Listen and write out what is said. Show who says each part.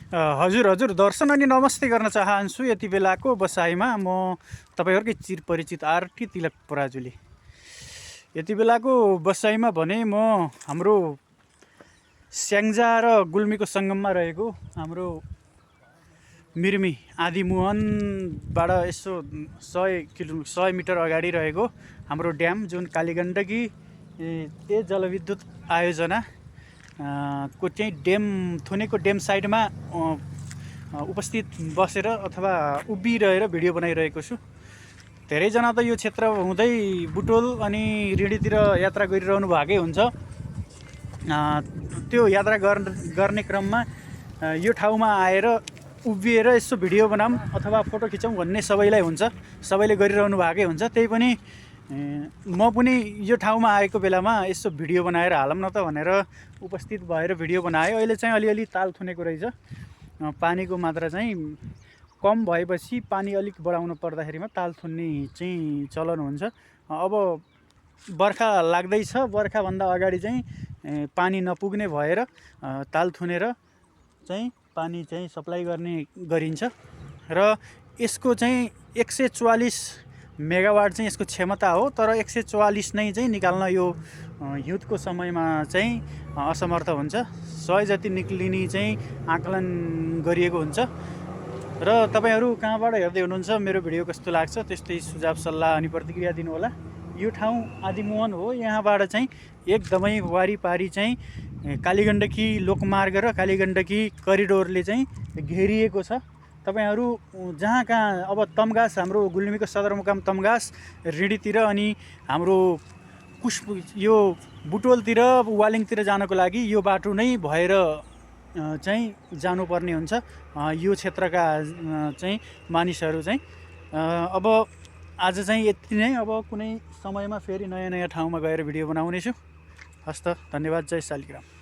Speaker 1: हजुर हजुर दर्शन अनि नमस्ते गर्न चाहन्छु। यति बेलाको बसाइमा म तपाईँहरूकै चिरपरिचित आरटी तिलक पराजुली। यति बेलाको बसाइमा भने म हाम्रो स्याङ्जा र गुल्मीको सङ्गममा रहेको हाम्रो मिर्मी आदिमुहानबाट यसो 100 मिटर अगाडि रहेको हाम्रो ड्याम जुन कालीगण्डकी जलविद्युत आयोजना को चाहिँ ड्याम थुनेको ड्याम साइडमा उपस्थित बसेर अथवा उभिरहेर भिडियो बनाइरहेको छु। धेरैजना त यो क्षेत्र हुँदै बुटोल अनि रिडीतिर यात्रा गरिरहनु भएकै हुन्छ। त्यो यात्रा गर्ने क्रममा यो ठाउँमा आएर उभिएर यसो भिडियो बनाऊँ अथवा फोटो खिचौँ भन्ने सबैलाई हुन्छ, सबैले गरिरहनु भएकै हुन्छ। त्यही पनि म पनि यो ठाउँमा आएको बेलामा यसो भिडियो बनाएर हालौँ न त भनेर उपस्थित भएर भिडियो बनाएँ। अहिले चाहिँ अलिअलि ताल थुनेको रहेछ। पानीको मात्रा चाहिँ कम भएपछि पानी अलिक बढाउनु पर्दाखेरिमा ताल थुन्ने चाहिँ चलन हुन्छ। अब बर्खा लाग्दैछ, बर्खाभन्दा अगाडि चाहिँ पानी नपुग्ने भएर ताल थुनेर चाहिँ पानी चाहिँ सप्लाई गर्ने गरिन्छ र यसको चाहिँ 144 मेगावाट चाहिँ यसको क्षमता हो। तर 144 नै चाहिँ निकाल्न यो हिउँदको समयमा चाहिँ असमर्थ हुन्छ। 100 जति निक्लिने चाहिँ आकलन गरिएको हुन्छ। र तपाईँहरू कहाँबाट हेर्दै हुनुहुन्छ, मेरो भिडियो कस्तो लाग्छ त्यस्तै सुझाव सल्लाह अनि प्रतिक्रिया दिनुहोला। यो ठाउँ आदिमुहान हो। यहाँबाट चाहिँ एकदमै वारिपारि चाहिँ कालीगण्डकी लोकमार्ग र कालीगण्डकी करिडोरले चाहिँ घेरिएको छ। तपाईहरू जहाँ कहाँ अब तम्घास, हाम्रो गुल्मीको सदरमुकाम तम्घास रिडीतिर अनि हाम्रो यो बुटोलतिर वालिङतिर जानको लागि यो बाटो नै भएर चाहिँ जानुपर्ने हुन्छ यो क्षेत्रका चाहिँ मानिसहरू चाहिँ। अब आज चाहिँ यति नै। अब कुनै समयमा फेरि नयाँ ठाउँमा गएर भिडियो बनाउनेछु। हस्त, धन्यवाद। जय शालिग्राम।